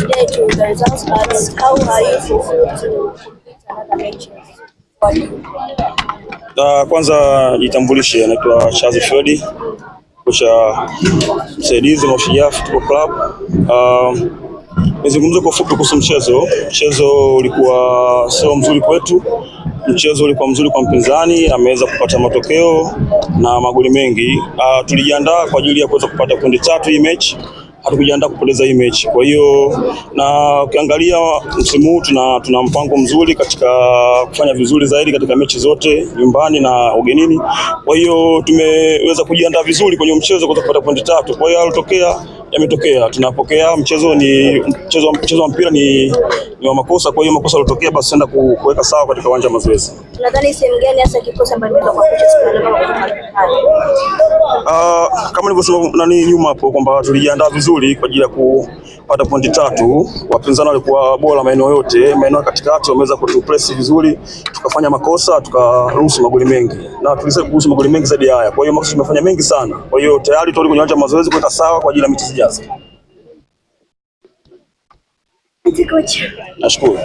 Today to the results, but how are you fulfilled to compete another matches for you? Kwanza jitambulishe, naitwa Chazi Fredi, kocha msaidizi wa Mashujaa Football Club. Nizungumze kwa ufupi kuhusu mchezo. Mchezo ulikuwa sio mzuri kwetu, mchezo ulikuwa mzuri kwa mpinzani, ameweza kupata matokeo na magoli mengi. Tulijiandaa kwa ajili ya kuweza kupata pointi tatu hii mechi, hatukujiandaa kupoteza hii mechi. Kwa hiyo na ukiangalia msimu huu tuna mpango mzuri katika kufanya vizuri zaidi katika mechi zote nyumbani na ugenini. Kwa hiyo tumeweza kujiandaa vizuri kwenye mchezo kuweza kupata pointi tatu. Kwa hiyo yalotokea yametokea, tunapokea. Mchezo ni mchezo, mchezo wa mpira ni wa makosa. Kwa hiyo makosa yalotokea, basi enda kuweka sawa katika uwanja wa mazoezi. Unadhani sehemu gani hasa kikosi ambacho imeweza kwa kocha siku ya leo kama Kama nilivyosema nani nyuma hapo kwamba tulijiandaa vizuri kwa ajili ya kupata pointi tatu. Wapinzani walikuwa bora maeneo yote, maeneo ya katikati wameweza kutupress vizuri, tukafanya makosa, tukaruhusu magoli mengi na tuliweza kuruhusu magoli mengi zaidi ya haya. Kwa hiyo makosa tumefanya mengi sana. Kwa hiyo tayari tuko kwenye uwanja wa mazoezi kuweka sawa kwa ajili ya mechi zijazo. Kocha. Nashukuru.